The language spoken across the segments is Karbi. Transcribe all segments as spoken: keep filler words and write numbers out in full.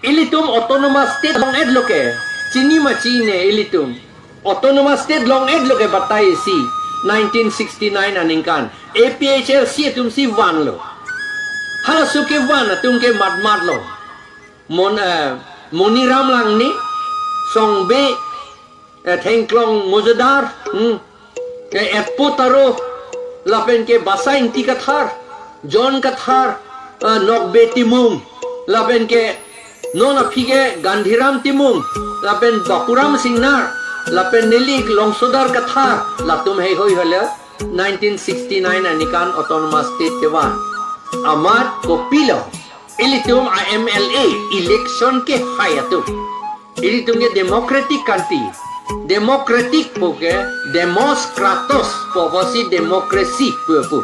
Ilitum autonomous state long-et lo ke. Chini ma chine ilitum. Autonomous state long-et lo ke batai si nineteen sixty-nine aningkan. A P H L C atum si vanlo. Halaso kevan atum ke mat mat lo. Mon, eh, Moniram Langne, Songbe, eh, Thengklong Mojadar, hmm, ke Etpo Taro, lapen ke Basa Ingti Kathar, John Kathar, eh, Nokbe Timung, lapen ke non aphi ke Gandhiram Timung, lapen Bapuram Singnar, lapen neli Longsodar Kathar, latum heihui hole nineteen sixty-nine aningkan autonomous state kevan. Amat kopilo, ilitum a M L A election kehai atum. Ilitum ke democratic country. Democratic pu ke demos kratos pu apotsi democracy pu pu.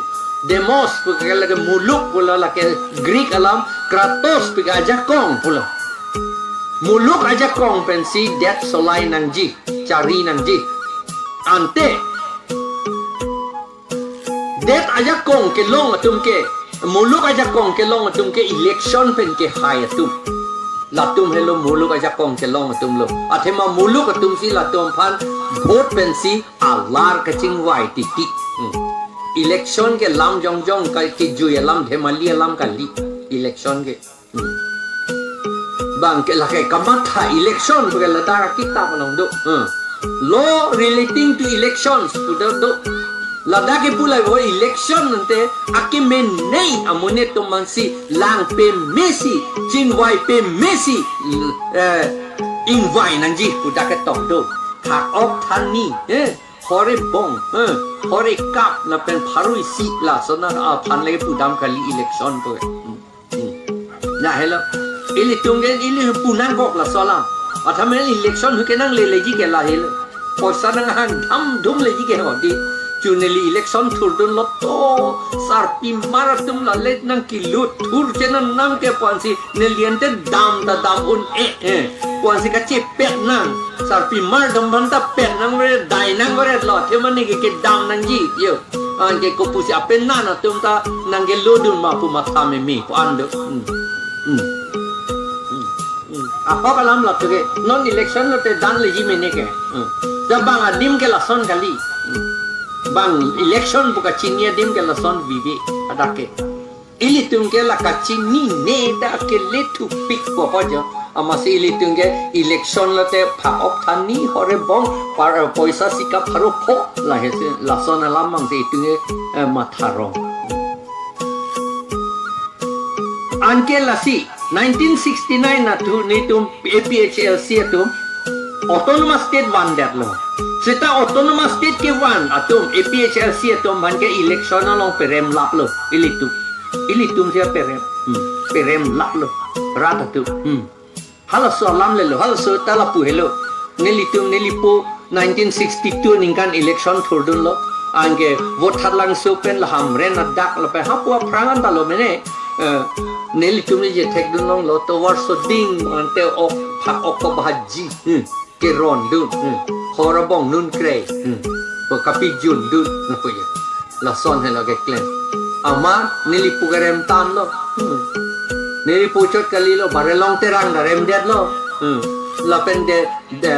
Demos pu ke lake muluk pulo, lake Greek alam, kratos pu ke ajakong pulo. Muluk ajakong pensi det solai nangji, chari nangji. Ante det ajakong kelong atum ke, muluk ajakong kelong atum ke election pen kehai atum. Latum helo muluk ajakong kelong atum lo. Athema muluk atum si latum aphan vote pensi alar kachingvai titi. Hmm. Election ke lam jongjong ka kejui alam, dhemali alam kali. Election ke. Hmm. Bang ke lake kamatha election pu ke ladak akitap along do. Hmm. Law relating to elections pu do do. Ladak ke pulai bo election ante akeme nei amonit atum aphansi lang pemesi, chingvai pemesi, eh, ingvai nangji pu dak ketok do. Thak-ok than ni, eh, hore bong, eh, hore kap lapen pharo isi lason aphan le pudam kali election pu. Hmm. Hmm. Na helo. Ilitum ke ili pu nangkok laso alam. Athame election hu kenangleleji ke la helo. Poisa nanghan dam dum leji ke hodi. Chu neli election thurdunlo to sarpimar atum lale nangkelut thur chenam nang ke pu ansi neli ante dam ta dam un-e, eh. Pu ansi kachepet nang. Sarpimar atum aphan ta pet nangvore, dai nangvore lo. Athema neke kedam nangji. Yo. Anke kopusi apenan atum ta nangkelodun ma pu matha meme pu an do. Hmm. Hmm. Hmm. Hmm. Ahok alam latum ke non election lote danleji mene ke. Hmm. Ja bang adim ke lason kali. Hmm. Bang election pu kachini adim ke lason vive adak ke. Ilitum ke la kachinine ta kele thupik po po jo. Amatsi ilitum ke election lote phak-ok than ni hore bong par, eh, poisa sika pharo pho lahesi lason alam mang si itum ke, eh, matha rong. Anke lasi nineteen sixty-nine athu nelitum A P H L C atum autonomous state vandetlo. Seta autonomous state kevan atum A P H L C atum aphan ke election along perem laplo ilitum. Ilitum si perem. Hmm. Perem laplo. Rat atum. Hmm. Halaso alam lelo, halaso ta lapu helo. Nelitum, nelipo nineteen sixty-two aningkan election thurdunlo. Anke Vothatlangso pen la Hamren adak lapen hapu aphrang an ta lo mene. Eh, nelitum le je thekdun longlo tovar soding ante ok phak-ok kobhaji. Hmm. Kerondun. Hmm. Hor abong nun krei. Hmm. Bo kapijundun. Napu ya. Lason helo keklem. Amat nelipo kerem tanglo. Hmm. Nelipo chot kalilo, Barelong Terang ta remdetlo. Hmm. Lapen de, de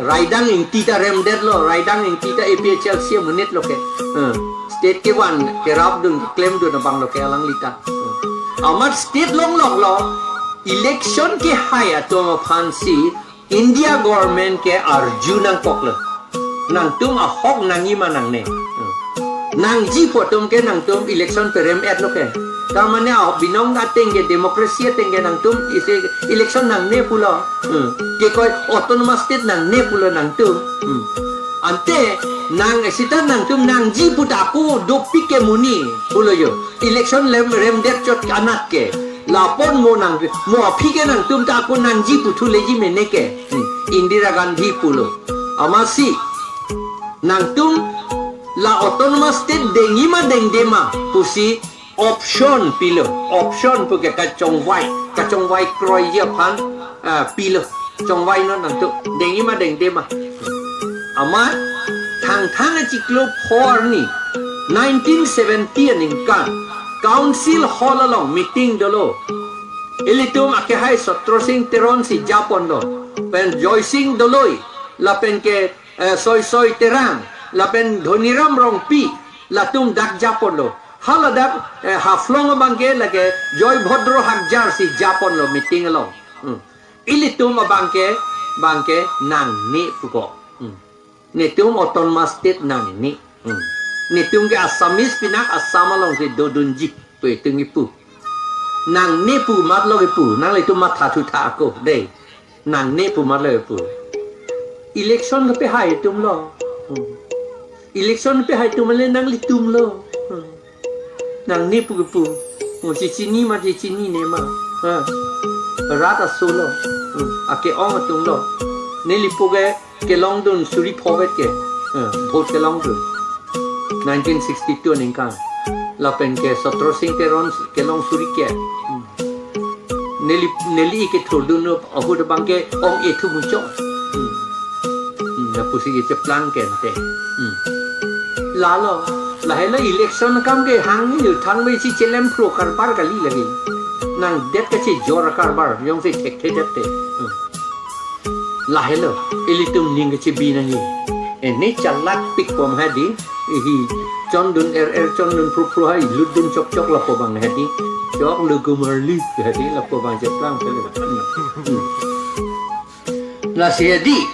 Raidang Ingti ta remdetlo. Raidang Ingti ta A P H L C amonit lo ke. Hmm. State kevan kerapdun keklemdun abang lo ke alanglita. Hmm. Amat state longloklo. Election kehai atum aphansi India government ke arju nangkoklo. Nangtum ahok nangji ma nangne. Hmm. Nangji pu atum ke nangtum election perem-etlo ke. Tar mane ah binong ateng ke democracy ateng ke nangtum isi election nangne pulo. Hmm. Ke koi autonomous state nangne pulo nangtum. Hmm. Ante nang seta nangtum nangji pu ta ako dopik ke monit pulo jo. Election lem remdet chot anat ke. Lapon mo nang, mo aphi ke nangtum ta ako nangji puthuleji mene ke. Hmm. Indira Gandhi pulo. Amatsi nangtum la autonomous state dengji ma dengde ma pusi option pilo. Option pu ke kachongvai, kachongvai kroiji aphan, ah, pilo. Chongvai non nangtum dengji ma dengde ma. Amat Thangthang achiklo pho arni nineteen seventy aningkan Council Hall along meeting dolo. Ilitum akehai Satro Singh Teron si japonlo. Pen Joy Singh Doloi, lapen ke, eh, Soi Soi Terang, lapen Dhoniram Rongpi, latum dak japonlo. Haladak, eh, Haflong abangke lake Joy Bhodro Hakjar si japonlo meeting along. Hmm. Ilitum abangke, abangke nangne puko. Hmm. Netum Autonomous State nangne. Hmm. Netum ke Assamese pinak Assam alongsi dodunji pu itum kipu. Nangne pu matlo kipu, nanglitum matha thutha ako, dei. Nangne pu matlo kipu. Election kepehai itumlo. Hmm. Election kepehai itum le nanglitumlo. Hmm. Nangne pu kipu. Oh, si chinine ma, si chinine ma. Ha. Rat asolo. Hmm. Ake-ong atumlo. Neli po ke kelongdun suri pho vet ke. Eh, vote kelongdun. Nineteen sixty-two aningkan. Lapen ke Satro Singh Teron kelong suri kep. Hmm. Neli, neli kethurdun ahut abangke ong-e thu muchot. Hmm. Hmm, lapusi kecheplang ke ante. Hmm. Lalo, lahelo election akam ke hang ni thang me si chelem pro karbar kali lagi. Nangdet kachejor karbar, jongsi thekthe det te. Hmm. Lahelo, ilitum ning kechebi nangji. Ene chalak pik pom hadi, ihi chondun er er chondun phru phru hai lutdun chok chok lapu abang hadi. Chok lugu marli hadi lapu abang cheplang pele. Hmm. Hmm. Lasi hadi,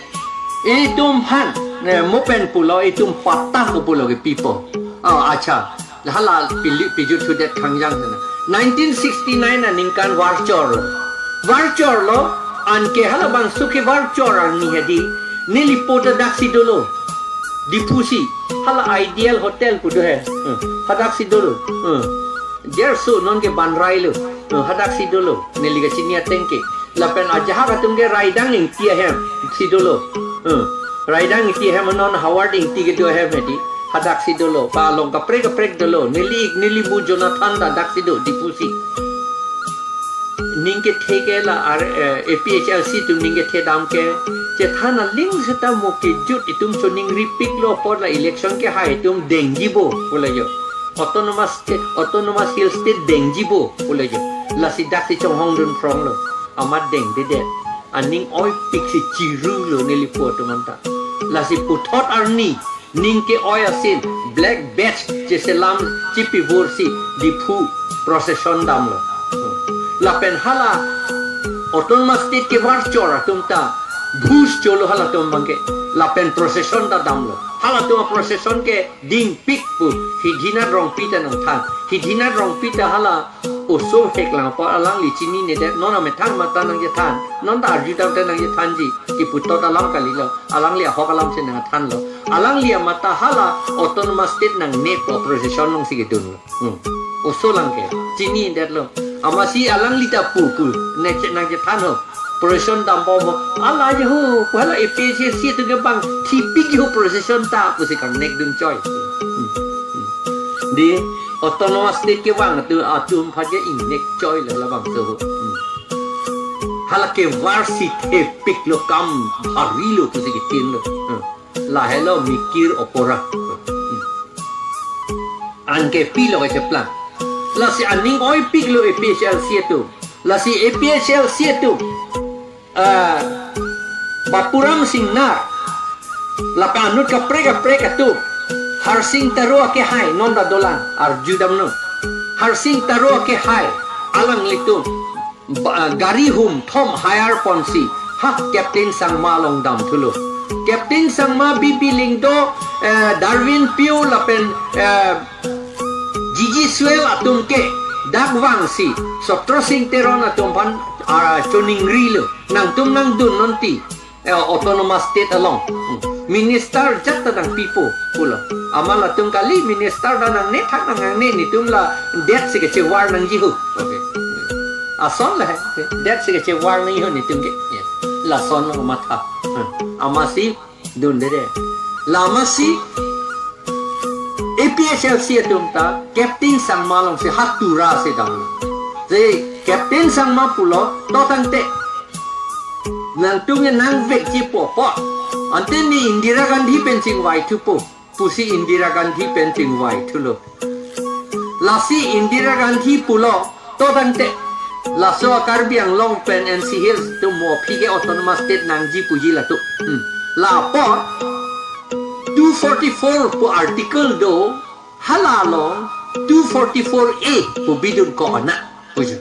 itum aphan, ne, mo pen pulo, itum patah ko pulo ke pipo. Oh, acha. Hala pili pijut thudet khangjang sana. Nineteen sixty-nine aningkan varchor. Varchorlo, anke hala bangso kevarchor arni hadi. Neli po ta daksi dolo. Diphu si. Hala Ideal Hotel pu do he. Hmm. Hadaksi dolo. Hmm. Jerso nonke banrailo. Hmm. Hadaksi dolo. Neli kachini ateng ke. Lapen ajahak atum ke Raidang Ingti ahem si dolo. Hmm. Raidang Ingti ahem non Howard Ingti kedo ahem hadi. Hadaksi dolo. Pa along kaprek kaprek dolo. Neli ik neli mu Jonathan ta daksi do Diphu si. Ning kethe ke la ar, eh, A P H L C atum ning kethe dam ke. Chethan aling seta mo kejut itum choningripiklo apot la election kehai itum dengjipo pulo jo. Autonomous State, Autonomous Hill State dengjipo pulo jo. Lasi daksi chonghongdun phronglo. Amat dengdedet. Aning oipik si chirulo neli po atum anta. Lasi puthot arni ning ke-oi asin black badge cheselam chipivur si Diphu procession damlo. Lapen hala Autonomous State kevarchor atum ta bhus cholo halatum abangke. Lapen procession ta damlo. Halatum procession ke dingpik pu Hidinath Rongpi ta nangthan. Hidinath Rongpi ta hala oso hek lang apot alangli chininedet, non amethang mata nangchethan, non ta arjudam ta nangchethanji, kipu tot alam kalilo, alangli ahok alam si nangthanlo, alangli amata hala Autonomous State nangne pu procession alongsi kedunlo. Hmm. Oso lang ke, chinidetlo, amatsi alangli ta pu pu, ne che nangchethan ho, procession dambom ho, ala je ho, pu hala A P H L C atum ke bang thipik ho procession ta, pusi kangnek dun choi. Hmm. Hmm. Di Autonomous State kevang atum, atum aphan ke ingnek choi le labangso ho. Hmm. Hala kevar si thepiklo, kam bharilo pusi kitinlo. Hmm. Lahelo mikir opora. Hmm. Anke pilo kecheplang. Lasi aning oipiklo A P H L C atum. Lasi A P H L C atum, ah, Bapuram Singh Nair, lapen anut kaprek kaprek atum, Harsing Taro akehai, non ta dolang, arjudamnon. Harsing Taro akehai, alanglitum, ba-, gari hum thom hire ponsi, ha Captain Sangma along damthulo. Captain Sangma, B B Lyngdoh, eh, Darwin Pio lapen, eh, G G Swell atum ke dak vangsi Satro Singh Teron atum aphan, ah, choningrilo. Nangtum nangdun non ti, eh, Autonomous State along. Hmm. Minister jat ta nangpipo pulo. Amat latum kali minister ta nangne thak nangne, netum la det si kechevar nangji ho. Okay. Ason la he. Det si kechevar nangji ho netum ke. Yes. Lasonlo matha. Hmm. Amatsi dundedet. La amatsi A P H L C atum ta Captain Sangma alongsi ha Tura si damlo. Si Captain Sangma pulo, to tangte nangtum ke nangvekji po po. Ante ne Indira Gandhi pen chingvaithupo, pusi Indira Gandhi pen chingvaithulo. Lasi Indira Gandhi pulo, to tangte Laso a-Karbi Anglong pen N C Hills atum mo aphi ke autonomous state nangji puji latum. Hmm. Lapu two forty-four pu article do, hala along two forty-four A pu bidun ko-an puji.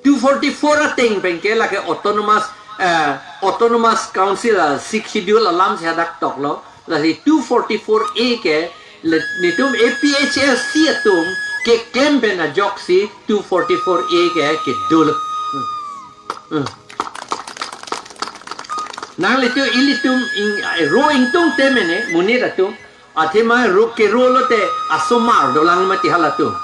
Two forty-four ateng pen ke lake autonomous, eh, autonomous council a-sixth schedule alam si hadak toklo. Lasi two forty-four A ke le, netum A P H L C atum keklem pen ajoksi two forty-four A ke kedo lo. Hmm. Hmm. Nanglitum ilitum ing, ro ingtungte mene monit atum. Athema ro kero lote asomar dolang mati halatum.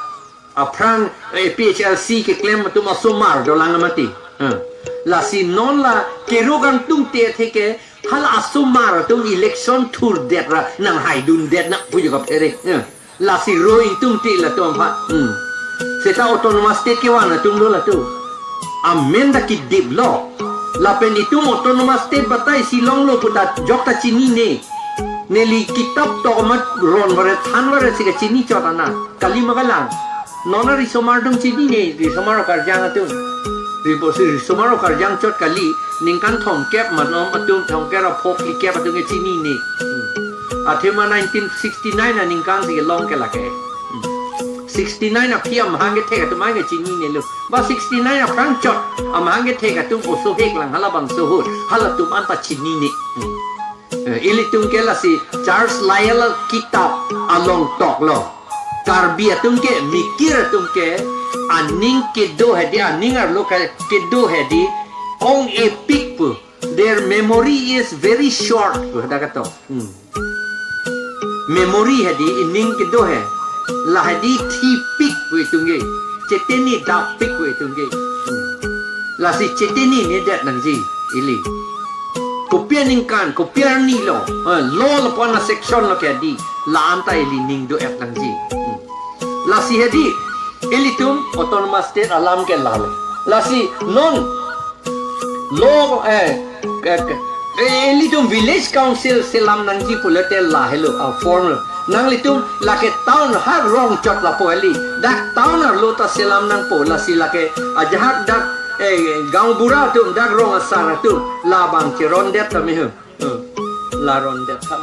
Aphrang A P H L C keklem atum asomar dolang mati. Hmm. Lasi non la kero kangtungte athe ke hala asomar atum election thurdet ra nanghaidundet nang puji kaphere. Hmm. Lasi ro ingtungte latum aphan. Hmm. Seta autonomous state kevan atum do latum. Amen ta kedip lo. Lapen itum autonomous state batai si longlo pu ta jok ta chinine. Neli kitap tok amat ron varet than varet si kachini chot ana. Kali ma kalang. Non a risomar atum chinine, risomar o karjang atum. Ripo si risomar o karjang chot kali, ningkan thomkep ma non atum thomkep ra phoklikep atum ke chinine. Hmm. Athema nineteen sixty-nine aningkan si long ke lake. Hmm. Sixty-nine aphi amahang kethek atum ai ke chinine lo. Ba sixty-nine aphrang chot amahang kethek atum oso hek lang halabangso ahut. Halatum anta chinine. Hmm. Eh, ilitum ke lasi Charles Lyall kitap along toklo. Karbi atum ke, mikir atum ke, aning kedo hedi, aning arlo ke kedo hedi, ong-epik pu. Their memory is very short pu, hadak ato. Hmm. Memory hedi, ining kedo he. La hedi thipik pu itum ke. Cheteni dappik pu itum ke. Hmm. Lasi cheteni nedet nangji, ili. Kopi aningkan, kopi arni lo. Eh, lo lapu-an a-section lo ke di. La anta ili ning do-et nangji. Hmm. Lasi hedi, ilitum autonomous state alam ke lalo. Lasi non lo, eh, ke, ke, eh, ilitum village council selam nangji pulote lahelo, a-form lo. Nanglitum lake town ha rong chot lapu heli. Dak town arlo ta selam nangpo lasi lake ajahak dak, eh, gaon bura atum dak rong asar atum labang cherondet tame ho. Hmm. La rondet tame.